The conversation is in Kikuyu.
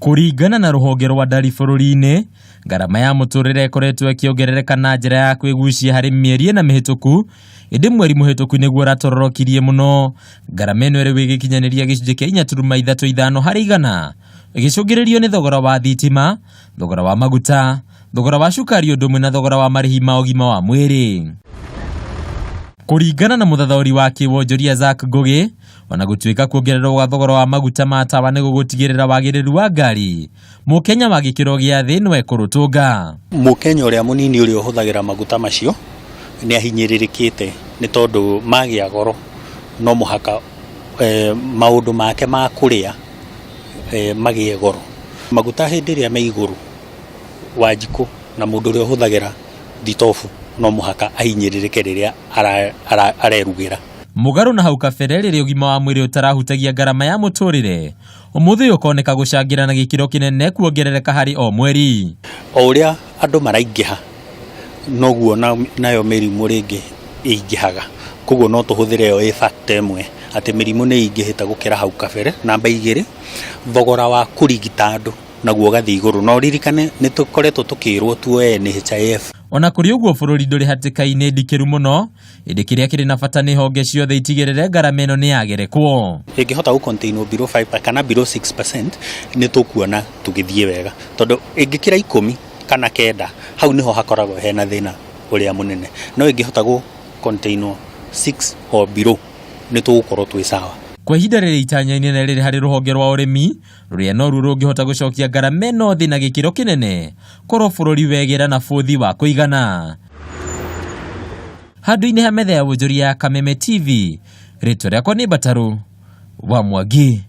Kũringana na rũhonge rwa ndari bũrũri-inĩ, ngarama ya mũtũrĩre ĩkoretwo ĩkĩongerereka na njĩra ya kwĩgucia harĩ mĩeri ĩna mĩhĩtũku, ĩndĩ mweri mũhĩtũku nĩguo ũratororokirie mũno. Ngarama ĩno ĩrĩ ĩgĩkinyanĩria gĩcunjĩ kĩa 4.35 harĩ igana, ĩgĩcũngĩrĩrio nĩ thogora wa thitima, thogora wa maguta, thogora wa cukari ũndũ ũmwe na thogora wa marĩhi ma ũgima wa mwĩrĩ. Kũringana na mũthathaũri wa kĩwonjoria Zack Ngũgĩ, ona gũtuĩka kuongererwo gwa thogora wa maguta ma tawa nĩ gũgũtigĩrĩra wagĩrĩru wa ngari, Mũkenya wa gĩkĩro gĩa thĩ no ekũrũtũnga. Mũkenya ũrĩa mũnini ũrĩa ũhũthagĩra maguta macio nĩ ahinyĩrĩrĩkĩte nĩ tondũ magĩa goro no mũhaka eh, maũndũ make ma kũrĩa eh, magĩe goro. Maguta hĩndĩ ĩrĩa me igũrũ Wanjikũ na mũndũ ũrĩa ũhũthagĩra thitobu no mũhaka ahinyĩrĩrĩke rĩrĩa arerugĩra. Mũgarũ na hau kabere rĩrĩa ũgima wa mwĩrĩ ũtarahutagia ngarama ya mũtũrĩre, ũmũthĩ ũyũ ũkoneka gũcangĩra na gĩkĩro kĩnene kuongerereka harĩ o mweri. O ũrĩa andũ maraingĩha noguo nayo mĩrimũ rĩngĩ ĩingĩhaga, koguo no tũhũthĩre ĩyo ĩ factor ĩmwe atĩ mĩrimũ nĩ ĩingĩhĩte gũkĩra hau kabere. Namba igĩrĩ, thogora wa kũrigita andũ naguo ũgathiĩ igũrũ, na ũririkane nĩ tũkoretwo tũkĩrwo tuoye NHIF. Ona kũrĩ ũguo bũrũri ndũrĩ hatĩka-inĩ ndikĩru mũno, ĩndĩ kĩrĩa kĩrĩ na bata nĩ honge ciothe itigĩrĩre ngarama ĩno nĩ yagerekwo. Ĩngĩhota gũ contain below 5 kana below 6% nĩ tũkuona tũgĩthiĩ wega, tondũ ĩngĩkĩra ikũmi kana kenda hau nĩho hakoragwo hena thĩna ũrĩa mũnene, no ĩngĩhota gũ contain 6 or below nĩ tũgũkorwo twĩ sawa. Kwa ihinda rĩrĩ itanya inene rĩrĩ harĩ rũhonge rwa ũrĩmi rũrĩa noruo rũngĩhota gũcokia ngarama ĩno thĩ na gĩkĩro kĩnene korwo bũrũri wegĩra na bũthi wa kũigana. Handũ-inĩ ha metha ya wonjoria ya Kameme TV, rĩtwa rĩakwa nĩ Mbatarũ wa Mwangi.